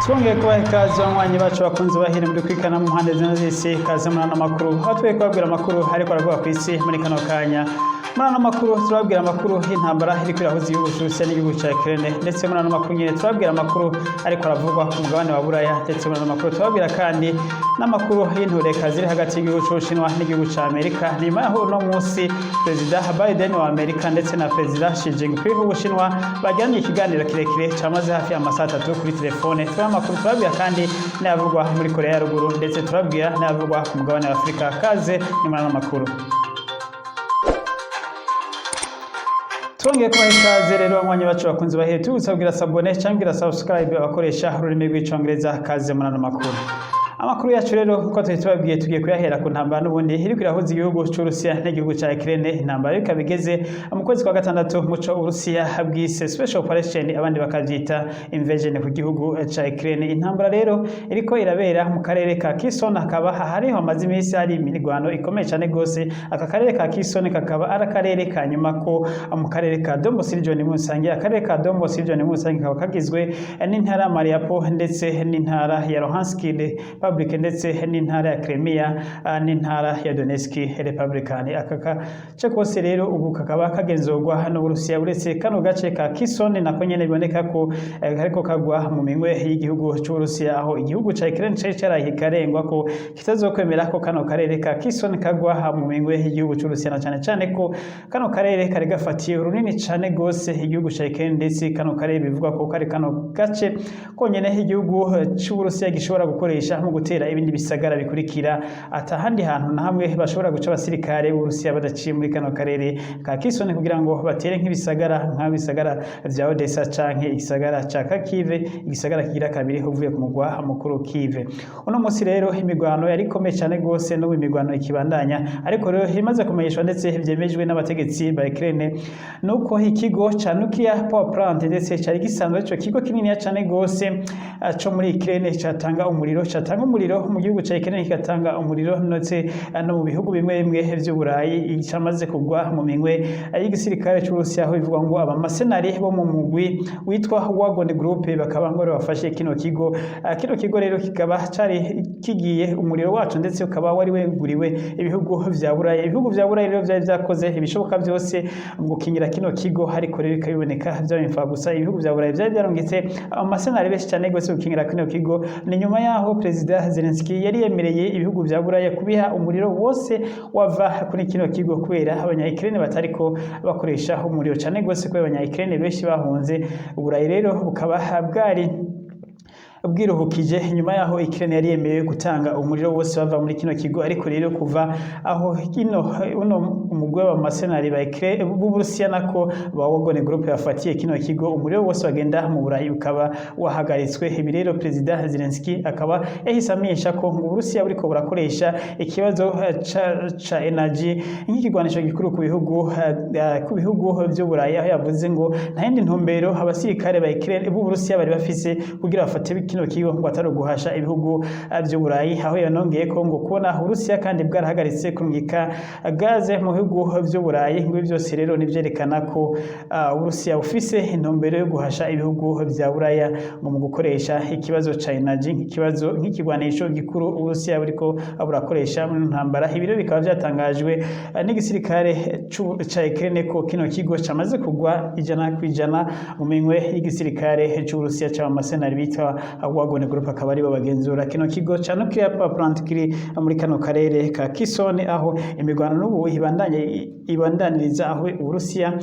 Twongeye kubaha ikaze, abanywanyi bacu bakunze bahire muri kwikana mu mpande zine z'isi. Kaze muri ano makuru, aho tugiye kubabwira amakuru ariko aravuga ku isi muri kano kanya. Muri ano makuru turababwira amakuru y'intambara iriko irahuza igihugu c'Uburusiya n'igihugu ca Ukraine, ndetse muri ano makuru nyene turababwira amakuru ariko aravugwa ku mugabane wa Buraya, ndetse muri ano makuru turababwira kandi n'amakuru y'intureka ziri hagati y'igihugu c'Ubushinwa n'igihugu ca Amerika, nyuma yaho uno munsi Perezida Biden wa Amerika ndetse na Perezida Xi Jinping w'Ubushinwa bagiranye ikiganiro kirekire camaze hafi amasaha 3 kuri telefone. Turi amakuru turababwira kandi n'ayavugwa muri Korea ya Ruguru, ndetse turababwira n'ayavugwa ku mugabane wa Afurika. Kaze ni muri ano makuru. Twongeye kubaha ikaze rero, abanywanyi bacu bakunze bahere, tubutsa kugira s'abonner cyangwa kugira subscribe abakoresha ururimi rw'Icongereza. Kaze muri ano makuru. Amakuru yacu rero, nkuko twari tubabwiye, tugiye kuyahera ku ntambara n'ubundi iriko irahuza igihugu c'Uburusiya n'igihugu ca Ukraine. Intambara ikaba igeze mu kwezi kwa gatandatu, muco Uburusiya bwise special operation, abandi bakavyita invasion ku gihugu ca Ukraine. Intambara rero iriko irabera mu karere ka Kherson, hakaba hariho hamaze iminsi hari imirwano ikomeye cane gose. Aka karere ka Kherson kakaba ari akarere ka nyuma ko mu karere ka Donbas region muri rusange. Akarere ka Donbas region muri rusange kakaba kagizwe n'intara ya Mariupol, ndetse n'intara ya Luhansk Republic, ndetse n'intara ya Crimea, n'intara ya Donetsk Republican. Aka gace kose rero ubu kakaba kagenzurwa n'Uburusiya, uretse kano gace ka Kherson nako nyene biboneka ko kariko kagwa mu minwe y'igihugu c'Uburusiya, aho igihugu ca Ukraine cari carahiye karengwa ko kitazokwemera ko kano karere ka Kherson kagwa mu minwe y'igihugu c'Uburusiya, na cane cane ko kano karere kari gafatiye runini cane gose igihugu ca Ukraine, ndetse kano karere bivugwa ko kari kano gace konyene igihugu c'Uburusiya gishobora gukoresha mu gutera ibindi bisagara bikurikira. Atahandi hantu na hamwe bashobora guca abasirikare b'Uburusiya badaciye muri kano karere ka Kherson, kugira ngo batere nk'ibisagara nk'ibisagara vya Odessa canke igisagara ca Kharkiv, igisagara kigira kabiri uvuye ku mugwa mukuru Kiev. Uno munsi rero imigwano yari ikomeye cane gose, n'ubu imigwano ikibandanya, ariko rero imaze kumenyeshwa ndetse vyemejwe n'abategetsi ba Ukraine nuko ikigo ca nuclear power plant, ndetse cari gisanzwe ico kigo kininiya cane gose co muri Ukraine catanga umuriro mu gihugu ca Ukraine, kigatanga umuriro ndetse no mu bihugu bimwe bimwe vy'Uburayi, camaze kugwa mu minwe y'igisirikare c'Uburusiya, aho bivugwa ngo abamasenari bo mu mugwi witwa Wagner Group bakaba ngo bafashe kino kigo. Kino kigo rero kikaba cari kigiye umuriro wacu, ndetse ukaba wari weguriwe ibihugu vya Buraya. Ibihugu vya Buraya rero vyari vyakoze ibishoboka vyose mu gukingira kino kigo, ariko rero bikabiboneka vyaba imfa gusa. Ibihugu vya Buraya vyari vyarungitse amasenari benshi cane gose gukingira kino kigo. Ni nyuma yaho Perezida Zelensky yari yemereye ibihugu vya Buraya kubiha umuriro wose wava kuri kino kigo, kubera abanya Ukraine batariko bakoresha umuriro cane gose, kubera abanya Ukraine benshi bahunze. Uburayi rero bukaba bwari bwiruhukije nyuma yaho Ukraine yari yemerewe gutanga umuriro wose bava muri kino kigo. Ariko rero kuva aho kino uno umugwi w'abamasenari ba Ukraine b'Uburusiya, nako ba Wagner Group, yafatiye kino kigo, umuriro wose wagenda mu Burayi ukaba wahagaritswe. Ibi rero Perezida Zelensky akaba yahise amenyesha ko ngo Uburusiya buriko burakoresha ikibazo ca energy nk'ikigwanisho gikuru ku bihugu vy'Uburayi, aho yavuze ngo nta yindi ntumbero abasirikare ba Ukraine b'Uburusiya bari bafise kugira bafate kino kigo ngo atari uguhasha ibihugu vy'Uburayi, aho yanongeye ko ngo kubona Uburusiya kandi bwarahagaritse kurungika gaze mu bihugu vy'Uburayi, ngo ibi byose rero nivyerekana ko Uburusiya bufise intumbero yo guhasha ibihugu vya Buraya, ngo mu gukoresha ikibazo ca energy nk'ikibazo, nk'ikigwanisho gikuru Uburusiya buriko burakoresha mu ntambara. Ibi rero bikaba vyatangajwe n'igisirikare ca Ukraine ko kino kigo camaze kugwa 100% mu minwe y'igisirikare c'Uburusiya c'abamasenari bitwa Wagner Group, akaba aribo bagenzura kino kigo ca nuclear power plant kiri muri kano karere ka Kherson, aho imigwano n'ubu ibandanye ibandaniriza, aho Uburusiya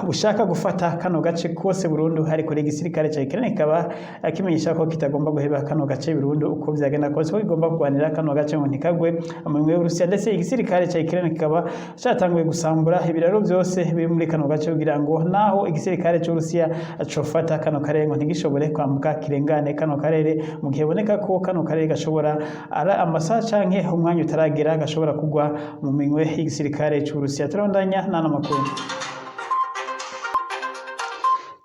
bushaka gufata kano gace kose burundu. Ariko igisirikare ca Ukraine kikaba kimenyesha ko kitagomba guheba kano gace burundu uko vyagenda kose, ko kigomba kurwanira kano gace ngo ntikagwe mu minwe y'Uburusiya. Ndetse igisirikare ca Ukraine kikaba catanguye gusambura ibiraro vyose biri muri kano gace, kugira ngo naho igisirikare c'Uburusiya cofata kano karere ngo ntigishobore kwambuka kirengane kano karere, mu gihe boneka ko kano karere gashobora ara amasaha canke umwanya utaragera gashobora kugwa mu minwe y'igisirikare c'Uburusiya. Turabandanya n'ano makuru.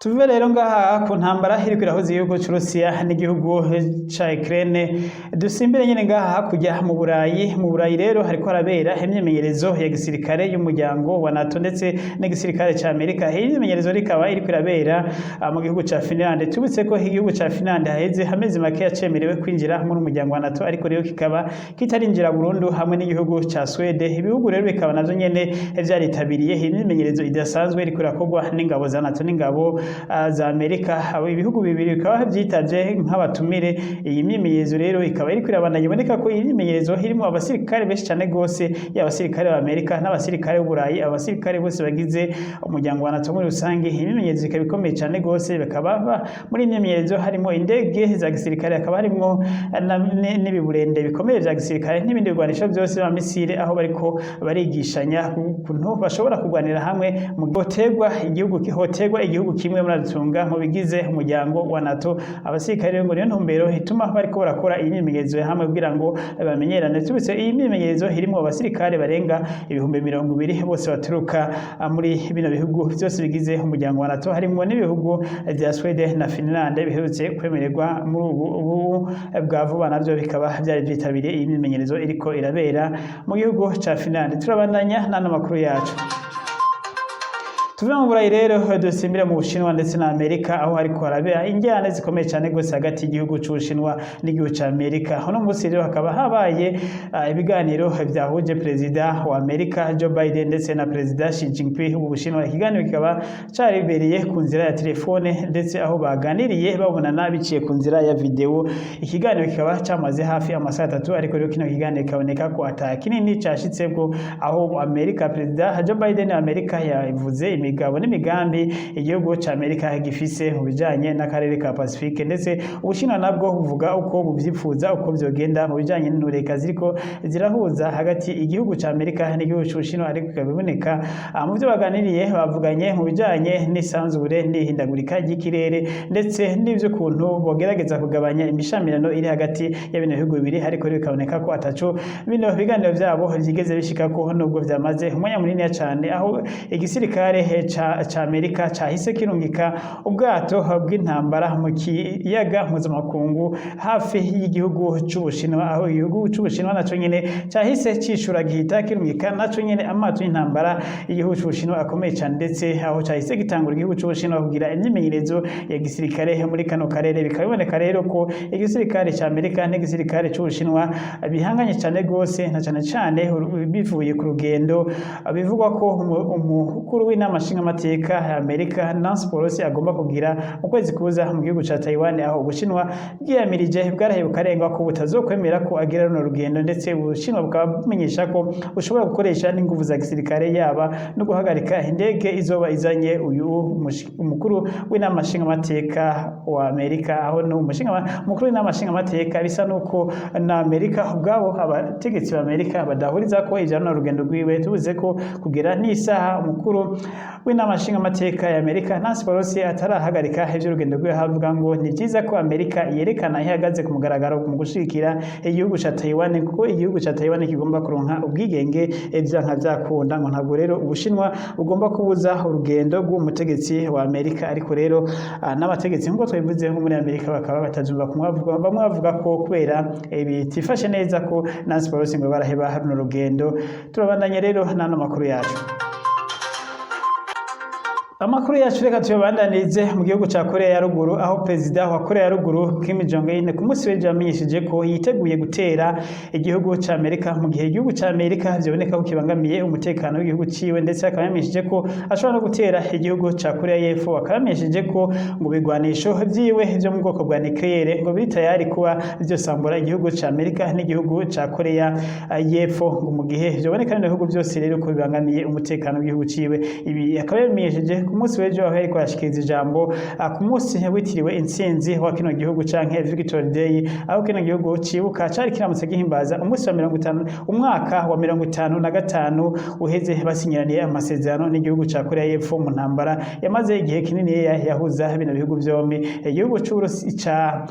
Tuve rero ngaha ku ntambara iriko irahuza igihugu c'Urusiya n'igihugu ca Ukraine, dusimbire nyene ngaha hakurya mu Burayi. Mu Burayi rero hariko harabera imyimenyerezo ya gisirikare y'umuryango wa NATO ndetse n'igisirikare ca Amerika. Iyi myimenyerezo rikaba iriko irabera mu gihugu ca Finland. Tubutse ko igihugu ca Finland haheze amezi make yacemerewe kwinjira muri umuryango wa NATO, ariko rero kikaba kitarinjira burundu hamwe n'igihugu ca Swede. Ibihugu rero bikaba navyo nyene vyaritabiriye iyi myimenyerezo idasanzwe iriko irakorwa n'ingabo za NATO n'ingabo za Amerika. Abo ibihugu bibiri bikaba vyitavye nk'abatumire. Iyi myimenyerezo rero ikaba iriko irabandanya. Iboneka ko iyi myimenyerezo irimo abasirikare benshi cane gose, yaba abasirikare ba Amerika n'abasirikare b'Uburayi, abasirikare bose bagize umuryango wa NATO muri rusange. Iyi myimenyerezo ikaba ikomeye cane gose. Bakaba muri iyi myimenyerezo harimo indege za gisirikare, hakaba harimwo n'ibiburende bikomeye vya gisirikare n'ibindi bigwanisho vyose ba misile, aho bariko barigishanya ukuntu bashobora kurwanira hamwe mu hotegwa igihugu kimwe muri atunga mu bigize umuryango wa NATO. Abasirikare rero ngo niyo ntumbero ituma bariko barakora iyi myimenyerezo hamwe kugira ngo bamenyerane. Tubitse iyi myimenyerezo irimo abasirikare barenga 20,000 bose baturuka muri bino bihugu byose bigize umuryango wa NATO, harimwo n'ibihugu vya Sweden na Finland biherutse kwemererwa muri ubu bwa vuba, navyo bikaba vyari vyitabiriye iyi myimenyerezo iriko irabera mu gihugu ca Finland. Turabandanya n'ano makuru yacu. Tuve mu Burayi rero dusimbire mu Bushinwa ndetse na Amerika, aho hariko harabera injyane zikomeye cyane gose hagati y'igihugu c'Ubushinwa n'igihugu ca Amerika. Uno munsi rero hakaba habaye ibiganiro vyahuje perezida wa Amerika Joe Biden ndetse na perezida Xi Jinping w'Ubushinwa. Ikiganiro kikaba caribereye ku nzira ya telefone, ndetse aho baganiriye babonana biciye ku nzira ya video. Ikiganiro kikaba camaze hafi amasaha 3, ariko rero kino kiganiro kikaboneka ko ata kinini cashitseko, aho Amerika, perezida Joe Biden wa Amerika yavuze imigabo n'imigambi igihugu ca Amerika gifise mu bijanye n'akarere ka Pacifique, ndetse Ubushinwa nabwo buvuga uko buvyipfuza uko vyogenda mu bijanye n'intureka ziriko zirahuza hagati igihugu ca Amerika n'igihugu c'Ubushinwa. Ariko bikaba biboneka mu vyo baganiriye, bavuganye mu bijanye n'isanzure n'ihindagurika ry'ikirere, ndetse n'ivy'ukuntu bogerageza kugabanya imishamirano iri hagati ya bino bihugu bibiri. Ariko rero bikaboneka ko ataco bino biganiro vyabo vyigeze bishikako, nubwo vyamaze umwanya munini cane, aho igisirikare ca Amerika cahise kirungika ubwato bw'intambara mu kiyaga mpuzamakungu hafi y'igihugu c'Ubushinwa, aho igihugu c'Ubushinwa naco nyene cahise cishura, gihita kirungika naco nyene amato y'intambara y'igihugu c'Ubushinwa akomeye cane, ndetse aho cahise gitangura igihugu c'Ubushinwa kugira imyimenyerezo ya gisirikare muri kano karere. Bikaba biboneka rero ko igisirikare ca Amerika n'igisirikare c'Ubushinwa bihanganye cane gose, na cane cane bivuye ku rugendo bivugwa ko umukuru w'inama nshingamateka ya Amerika Nancy Pelosi agomba kugira mu kwezi kuza mu gihugu ca Taiwan, aho Ubushinwa bwiyamirije bwarahiye bukarengwa ko butazokwemera ko agira runo rugendo, ndetse Ubushinwa bukaba bumenyesha ko bushobora gukoresha n'inguvu za gisirikare, yaba no guhagarika indege izoba izanye uyu umukuru w'inama nshingamateka wa Amerika. Aho no umukuru w'inama nshingamateka bisa nuko na Amerika ubwabo, abategetsi ba Amerika badahuriza ko ivya runo rugendo rwiwe. Tubuze ko kugera n'isaha umukuru w'inama nshingamateka ya Amerika Nancy Pelosi atarahagarika ivy'urugendo rwiwe, havuga ngo ni vyiza ko Amerika yerekana aho ihagaze ku mugaragaro mu gushigikira igihugu ca Taiwan, kuko igihugu ca Taiwan kigomba kuronka ubwigenge vyanka vyakunda. Ngo ntabwo rero Ubushinwa bugomba kubuza urugendo rw'umutegetsi wa Amerika. Ariko rero n'abategetsi, nk'uko twabivuze, nko muri Amerika bakaba batazumva kumwe. Bamwe bavuga ko kubera bitifashe neza ko Nancy Pelosi ngo baraheba runo rugendo. Turabandanya rero n'ano makuru yacu. Amakuru yacu reka tuyabandanirize mu gihugu ca Korea ya Ruguru, aho perezida wa Korea ya Ruguru Kim Jong Un ku munsi w'ejo yamenyesheje ko yiteguye gutera igihugu ca Amerika mu gihe igihugu ca Amerika vyiboneka ko kibangamiye umutekano w'igihugu ciwe, ndetse akaba yamenyesheje ko ashobora no gutera igihugu ca Korea y'Epfo. Akaba yamenyesheje ko ngo bigwanisho vyiwe vyo mu bwoko bwa nucléaire ngo biri tayari kuba vyosambura igihugu ca Amerika n'igihugu ca Korea y'Epfo, ngo mu gihe vyoboneka bino bihugu vyose rero ko bibangamiye umutekano w'igihugu ciwe. Ibi akaba yabimenyesheje ku munsi w'ejo, aho yariko arashikiriza ijambo ku munsi witiriwe intsinzi wa kino gihugu canke Victory Day, aho kino gihugu cibuka cari kiramutse gihimbaza umunsi wa 50, umwaka wa 55 uheze basinyiraniye amasezerano n'igihugu ca Korea y'Epfo mu ntambara yamaze igihe kinini yahuza bino bihugu vyombi. Igihugu c'Uburusi ca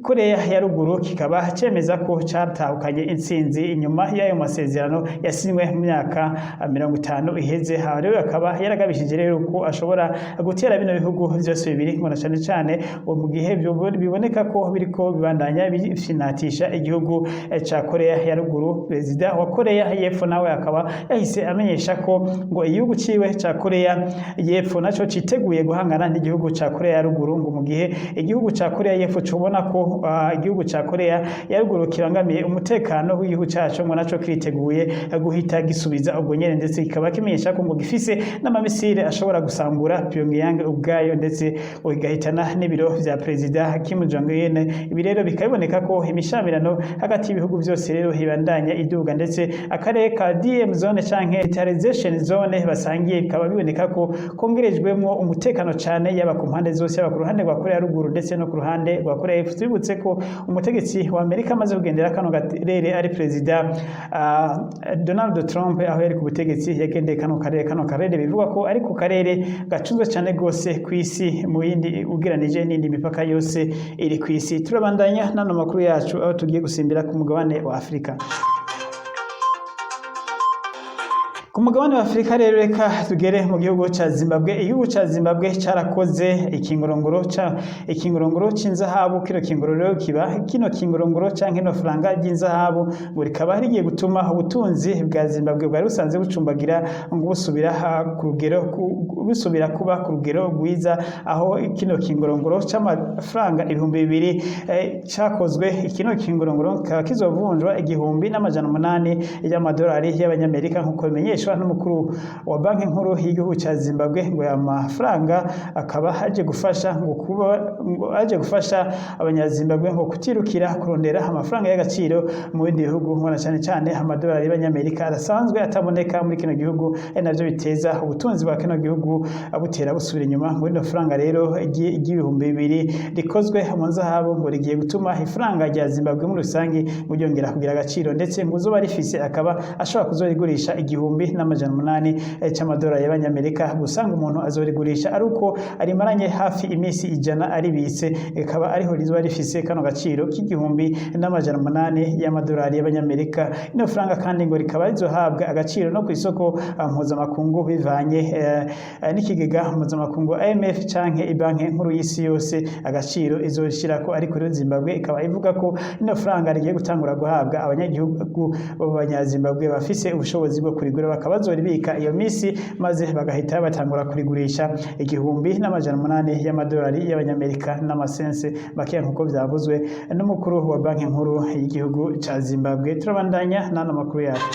Korea ya Ruguru kikaba cemeza ko catahukanye intsinzi inyuma y'ayo masezerano yasinywe mu myaka 50 iheze. Aho rero akaba yaragabishije rero ko ashobora gutera bino bihugu vyose bibiri, ngo na cane cane ngo mu gihe biboneka ko biriko bibandanya bifinatisha igihugu ca Korea ya Ruguru. Perezida wa Korea y'Epfo nawe akaba yahise amenyesha ko ngo igihugu ciwe ca Korea y'Epfo naco citeguye guhangana n'igihugu ca Korea ya Ruguru, ngo mu gihe igihugu ca Korea y'Epfo cubona ko igihugu ca Korea ya Ruguru kirangamiye umutekano w'igihugu caco, ngo naco kiriteguye guhita gisubiza ubwo nyene, ndetse kikaba kimenyesha ko ngo gifise n'amamisire ashobora gusambura Pyongyang ubwayo, ndetse ngo igahitana n'ibiro vya Perezida Kim Jong Un. Ibi rero bikaba biboneka ko imishamirano hagati y'ibihugu byose rero ibandanya iduga, ndetse akarere ka DMZ zone canke militarization zone basangiye bikaba biboneka ko kongerejwemwo umutekano cane, yaba ku mpande zose, yaba ku ruhande rwa Korea ya Ruguru ndetse no ku ruhande rwa Korea y'Epfo. Tubibutse ko umutegetsi wa Amerika amaze kugendera kano karere ari Perezida Donald Trump. Aho yari ku butegetsi yagendeye kano karere. Kano karere bivugwa ko ari ku karere gacunzwe cyane rwose ku isi mu yindi, ugeranije n'indi mipaka yose iri ku isi. Turabandanya n'ano makuru yacu, aho tugiye gusimbira ku mugabane wa Afurika. Ku mugabane wa Afurika rero, reka tugere mu gihugu ca Zimbabwe. Igihugu ca Zimbabwe carakoze ikingorongoro ca ikingorongoro c'inzahabu. Kino kingorongoro kiba kino kingorongoro canke ino faranga ry'inzahabu ngo rikaba rigiye gutuma ubutunzi bwa Zimbabwe bwari busanzwe bucumbagira ngo busubira ku rugero busubira kuba ku rugero rwiza, aho kino kingorongoro c'amafaranga 2000 cakozwe. Kino kingorongoro kikaba kizovunjwa 1800 y'amadolari y'abanyamerika, nk'uko bimenyeshwa n'umukuru wa Banki Nkuru y'igihugu ca Zimbabwe. Ngo aya mafaranga akaba aje gufasha ngo kuba ngo aje gufasha abanyazimbabwe ngo kutirukira kurondera amafaranga y'agaciro mu bindi bihugu, ngo na cane cane amadolari y'abanyamerika adasanzwe ataboneka muri kino gihugu, ari navyo biteza ubutunzi bwa kino gihugu butera busubira inyuma. Ngo rino faranga rero ry'ibihumbi 2000 rikozwe mu nzahabu ngo rigiye gutuma ifaranga rya Zimbabwe muri rusange ngo ryongera kugira agaciro, ndetse ngo uzoba rifise akaba ashobora kuzorigurisha 1800 c'amadolari y'abanyamerika. Gusa ngo umuntu azorigurisha ari uko arimaranye hafi iminsi 100 aribitse, ikaba ariho rizoba rifise kano gaciro k'1800 y'amadolari y'abanyamerika. Ino faranga kandi ngo rikaba rizohabwa agaciro no ku isoko mpuzamakungu, bivanye n'ikigega mpuzamakungu IMF canke Ibanki Nkuru y'Isi Yose agaciro izorishirako. Ariko rero Zimbabwe ikaba ivuga ko ino faranga rigiye gutangura guhabwa abanyagihugu b'abanyazimbabwe bafise ubushobozi bwo kurigura, bakaba bazoribika iyo misi, maze bagahita batangura kurigurisha 1800 y'amadolari y'abanyamerika n'amasense makeya, nk'uko vyavuzwe n'umukuru wa Banki Nkuru y'igihugu ca Zimbabwe. Turabandanya n'ano makuru yacu.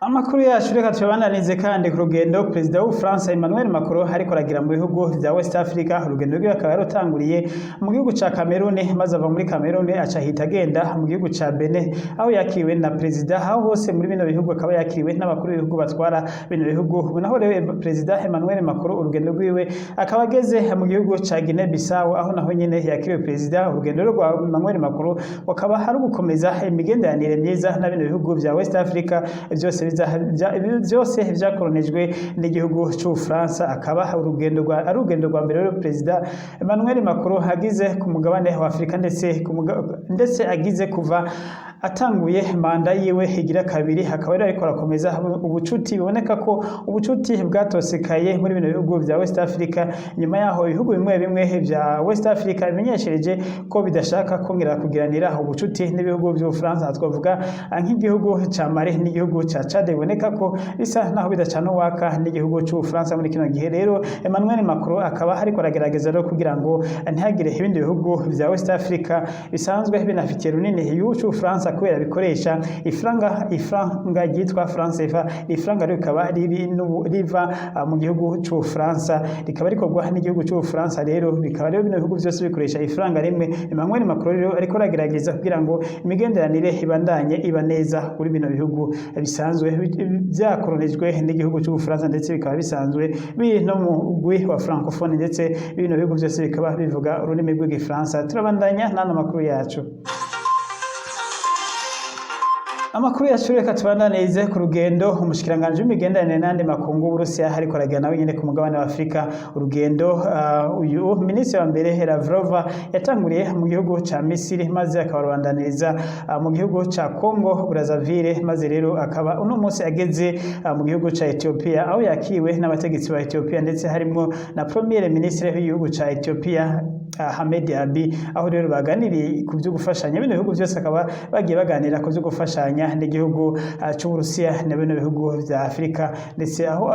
Amakuru yacu reka tuyabananize kandi ku rugendo Perezida w'Ubufaransa Emmanuel Macron ariko aragira mu bihugu vya West Africa. Urugendo rwiwe akaba yarutanguriye mu gihugu ca Cameroon, maze ava muri Cameroon aca ahita agenda mu gihugu ca Benin, aho yakiriwe na perezida. Aho hose muri bino bihugu akaba yakiriwe n'abakuru b'ibihugu batwara bino bihugu. Ubu naho rero Perezida Emmanuel Macron urugendo rwiwe akaba ageze mu gihugu ca Guinea Bissau, aho naho nyene yakiriwe perezida. Urugendo rwa Emmanuel Macron akaba ari ugukomeza imigenderanire myiza na bino bihugu vya West Africa vyose byose vyakoronejwe n'igihugu c'Ubufaransa. Akaba urugendo rwa ari urugendo rwa mbere rero Perezida Emmanuel Macron agize ku mugabane wa Afrika, ndetse agize kuva atanguye manda yiwe igira kabiri. Akaba rero ariko arakomeza ubucuti, biboneka ko ubucuti bwatosekaye muri bino bihugu vya West Africa, nyuma yaho ibihugu bimwe bimwe vya West Africa bimenyeshereje ko bidashaka kongera kugiranira ubucuti n'ibihugu vy'Ubufaransa. Twavuga nk'igihugu ca Mali n'igihugu ca Chad, biboneka ko bisa naho bidacana uwaka n'igihugu c'Ubufaransa muri kino gihe. Rero Emmanuel Macron akaba ariko aragerageza rero kugira ngo ntihagire ibindi bihugu vya West Africa bisanzwe binafitiye runini igihugu c'Ubufaransa, kubera bikoresha ifaranga ryitwa franc CFA. Ifaranga rikaba riri riva mu gihugu c'Ubufaransa, rikaba rikorwa n'igihugu c'Ubufaransa. Rero bikaba rero bino bihugu vyose bikoresha ifaranga rimwe. Emmanuel Macron rero ariko aragerageza kugira ngo imigenderanire ibandanye iba neza kuri bino bihugu bisanzwe vyakoronejwe n'igihugu c'Ubufaransa, ndetse bikaba bisanzwe biri no mu mugwi wa francophone, ndetse bino bihugu vyose bikaba bivuga ururimi rw'igifaransa. Turabandanya n'ano makuru yacu. Amakuru yacu reka tubandanirize ku rugendo umushikiranganji w'imigenderanire n'andi makungu w'Uburusiya ariko aragira nawe nyene ku mugabane wa Afrika. Urugendo uyu minisitiri wa mbere Lavrov yatanguriye mu gihugu ca Misiri, maze akabarubandaniriza mu gihugu ca Congo Brazzaville, maze rero akaba uno munsi ageze mu gihugu ca Ethiopia, aho yakiriwe n'abategetsi ba Ethiopia, ndetse harimwo na premier ministre w'igihugu ca Ethiopia, Ahmed Abiy, aho rero baganiriye ku byo gufashanya bino bihugu byose. Akaba bagiye baganira ku byo gufashanya n'igihugu c'Uburusiya na bino bihugu vya Afrika, ndetse aho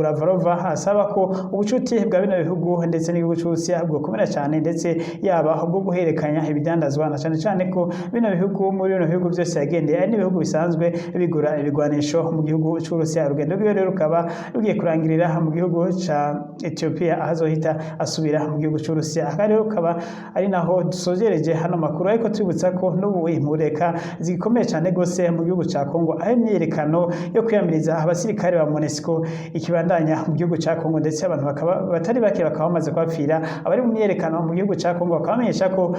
Lavrov asaba ko ubucuti bwa bino bihugu ndetse n'igihugu c'Uburusiya bwokomera cyane, ndetse yaba ubwo guhererekanya ibidandazwa, na cyane cyane ko bino bihugu, muri bino bihugu byose yagendeye, ari n'ibihugu bisanzwe bigura ibigwanisho mu gihugu c'Uburusiya. Urugendo rwiwe rero rukaba rugiye kurangirira mu gihugu ca Ethiopia, aho azohita asubira mu gihugu c'Uburusiya. Aha rero kaba ari naho dusojereje hano makuru, ariko tubibutsa ko n'ubu imureka zikomeye cyane gose mu gihugu ca Congo, aho imyiyerekano yo kwiyamiriza abasirikare ba MONUSCO ikibandanya mu gihugu ca Congo, ndetse abantu bakaba batari bake bakaba bamaze kuhapfira. Abari mu myiyerekano mu gihugu ca Congo bakaba bamenyesha ko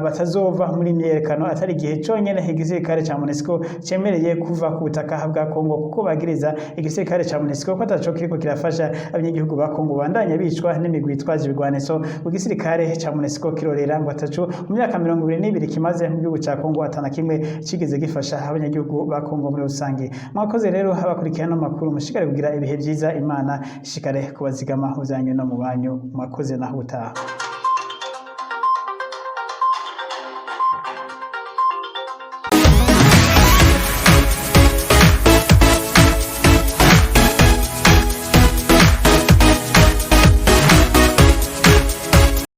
batazova muri imyiyerekano atari igihe conyene igisirikare ca MONUSCO cemereye kuva ku butaka bwa Congo, kuko bagiriza igisirikare ca MONUSCO ko ataco kiriko kirafasha abanyagihugu ba Congo bandanya bicwa n'imigwi yitwaje ibigwanisho. Mu gisirikare ca MONUSCO kirorera ngo ataco mu myaka 22 kimaze mu gihugu ca Congo atana kimwe kigeze gifasha abanyagihugu ba Congo muri rusange. Mwakoze rero abakurikiye ano makuru, mushikare kugira ibihe vyiza, Imana ishikare kubazigama mu vyanyu no mu banyu. Mwakoze, naho utaha.